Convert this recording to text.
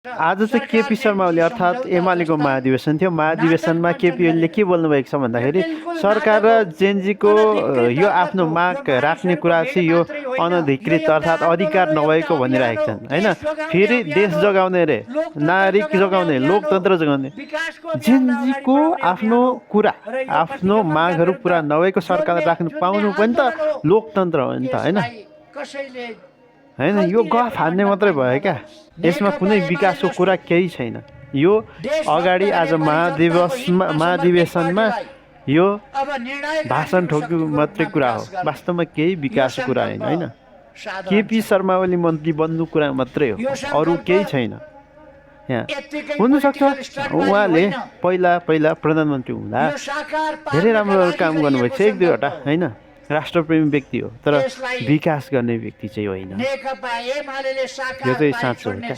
आज चाहिँ केपी शर्मा ओली अर्थात् एमालेको महाधिवेशन थियो। महाधिवेशनमा केपी ओलीले के बोल्नुभएको छ भन्दाखेरि सरकार र जेनजीको यो आफ्नो माग राख्ने कुरा चाहिँ यो अनधिकृत अर्थात् अधिकार नभएको भनिरहेका छन् होइन। फेरि देश जगाउने रे, नागरिक जगाउने, लोकतन्त्र जगाउने। जेनजीको आफ्नो कुरा, आफ्नो मागहरू पुरा नभएको सरकारले राख्नु पाउनु पनि त लोकतन्त्र हो नि त होइन। होइन यो गफ हान्ने मात्रै भयो क्या, यसमा कुनै विकासको कुरा केही छैन। यो अगाडि आज महाधिवेशनमा यो भाषण ठोक्नु मात्रै कुरा हो, वास्तवमा केही विकासको कुरा होइन होइन। केपी शर्मा ओली मन्त्री बन्नु कुरा मात्रै हो, अरू केही छैन। यहाँ हुनसक्छ उहाँले पहिला प्रधानमन्त्री हुँदा धेरै राम्रो काम गर्नुभएको छ, एक दुईवटा होइन। राष्ट्रप्रेमी व्यक्ति हो, तर विकास गर्ने व्यक्ति चाहिँ होइन। यो चाहिँ साँचो हो क्या।